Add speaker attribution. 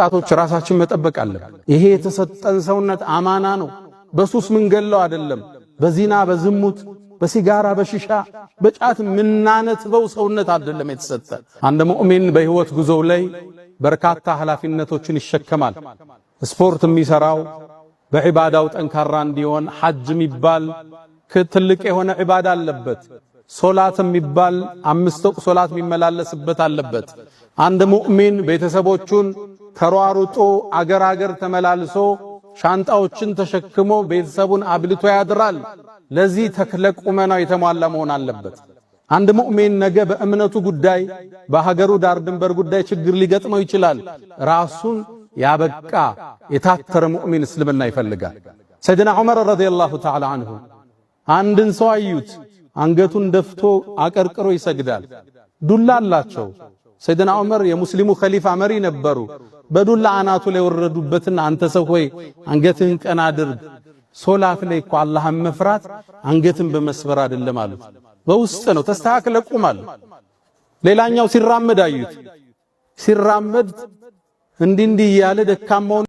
Speaker 1: ወጣቶች ራሳችን መጠበቅ አለብን። ይሄ የተሰጠን ሰውነት አማና ነው። በሱስ ምንገለው አይደለም። በዚና፣ በዝሙት፣ በሲጋራ፣ በሽሻ፣ በጫት ምናነትበው ሰውነት አይደለም የተሰጠ። አንድ ሙእሚን በህይወት ጉዞው ላይ በርካታ ኃላፊነቶችን ይሸከማል። ስፖርት የሚሰራው በዒባዳው ጠንካራ እንዲሆን፣ ሐጅ የሚባል ትልቅ የሆነ ዒባዳ አለበት። ሶላት የሚባል 5 ወቅት ሶላት የሚመላለስበት አለበት። አንድ ሙእሚን ቤተሰቦቹን ተሯሩጦ አገር አገር ተመላልሶ ሻንጣዎችን ተሸክሞ ቤተሰቡን አብልቶ ያድራል። ለዚህ ተክለ ቁመናው የተሟላ መሆን አለበት። አንድ ሙእሚን ነገ በእምነቱ ጉዳይ፣ በሀገሩ ዳር ድንበር ጉዳይ ችግር ሊገጥመው ይችላል። ራሱን ያበቃ የታተረ ሙእሚን እስልምና ይፈልጋል። ሰይድና ዑመር رضي الله تعالى عنه አንድን ሰው አዩት። አንገቱን ደፍቶ አቀርቅሮ ይሰግዳል። ዱላ አላቸው። ሰይድና ዑመር የሙስሊሙ ኸሊፋ መሪ ነበሩ። በዱላ አናቱ ላይ ወረዱበትና አንተ ሰው ሆይ አንገትህን ቀና አድርግ፣ ሶላት ላይ እኮ አላህን መፍራት አንገትን በመስበር አይደለም አሉት። በውስጥ ነው፣ ተስተካክለ ቁም አሉ። ሌላኛው ሲራመድ አዩት። ሲራመድ እንዲህ እንዲህ እያለ ደካማውን